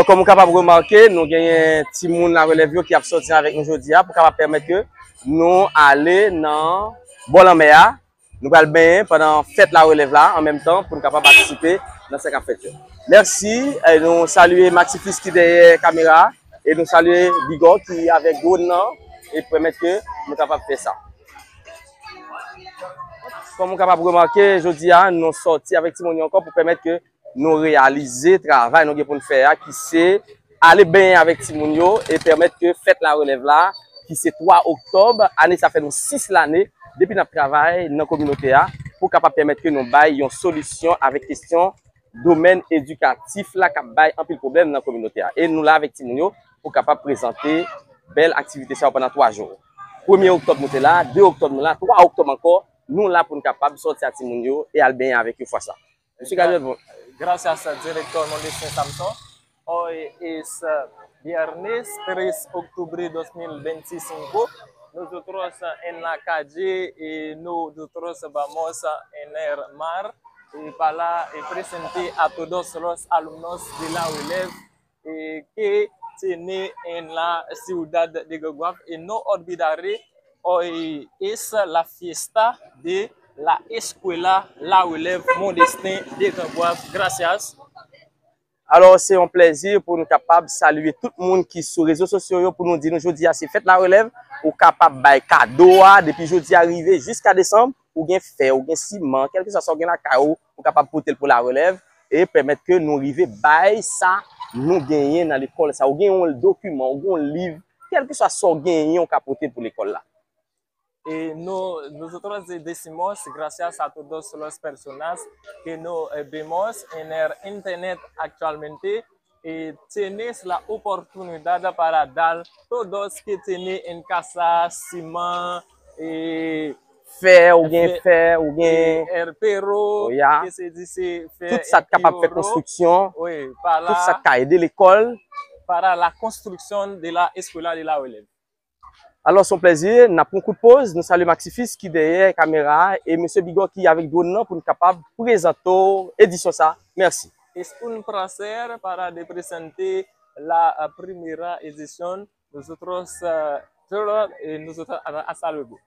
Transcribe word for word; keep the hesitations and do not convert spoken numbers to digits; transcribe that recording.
Kòm ou kapab remake, nou genyen timoun larelèv yo ki ap sòti avèk nou jodi a pou kapab pèmèt ke nou ale nan bò lanmè a. Nou pral benyen pandan fèt larelèv la, an menm tan pou nou kapab patisipe nan sa k ap fèt yo. Mèsi, e nou salye Maxifis ki dèyè kamera a, e nou salye Bigò ki avèk dwòn nan e pèmèt ke nou kapab fè sa. Kòm ou kapab remake, jodi a, nou sòti avèk timoun yo ankò pou pèmèt ke nou reyalize travay nou gen pou n fè a, ki se ale benyen avèk timoun yo e pèmèt ke fèt larelèv la, ki se twa oktòb, ane sa fè nou sis lane depi n ap travay nan kominote a, pou kapab pèmèt ke nou bay yon solisyon avèk kesyon domèn edikatif la k ap bay anpil pwoblèm nan kominote a. E nou la avèk timoun yo pou kapab prezante bèl aktivite sa yo pandan twa jou. Premye oktòb nou te la, de oktòb nou la, twa oktòb ankò, nou la pou n kapab sòti ak timoun yo e al benyen avèk yo fwa sa. Mesye Gabriel, bon. Gracias, director Mondestin Samson. Hoy es, eh, viernes tres octubre dos mil veinticinco. Nosotros, eh, en la calle, eh, nosotros vamos, eh, en el mar, eh, para, eh, presentar a todos los alumnos de la UELEV, eh, que tiene en la ciudad de Guaguaf. Y no olvidaré, hoy es la fiesta de la escuela La Relève Modestin de Grand Goâve. Gracias. Alò, se yon plèzi pou nou kapab salye tout moun ki sou rezo sosyo yo, pou nou di nou jodi a se fèt larelèv, ou kapab bay kado a, depi jodi a rive jiska desanm, ou gen fè, ou gen siman, kèlkeswa sa w gen lakay ou, ou kapab pote l pou larelèv, e pèmèt ke nou rive bay sa nou genyen nan lekòl sa. Ou gen yon dokiman, ou gen yon liv, kèlkeswa sa w genyen, ou ka pote pou lekòl la. Eh, no, nosotros decimos gracias a todos los personas que no, eh, vemos en el internet actualmente. Eh, tienes la oportunidad para dar todos que tiene en casa, siman, eh, fè, ou gen fè, ou gen, eh, herrero, oh, ya, que se dice fè, tout sa k kapab fè herrero, konstriksyon, oui, tout sa k ka ede lekòl. Para la construcción de la escuela de la Relève. Alò, se yon plèzi. N ap pran kout poz. Nou salye Maxifis ki dèyè kamera a e mesye Bigò ki avèk dwòn nan pou n kapab prezante w edisyon sa a. Mèsi. Es un placer para de presentar la, eh, primera edición. Nosotros, eh, nosotros, hasta luego.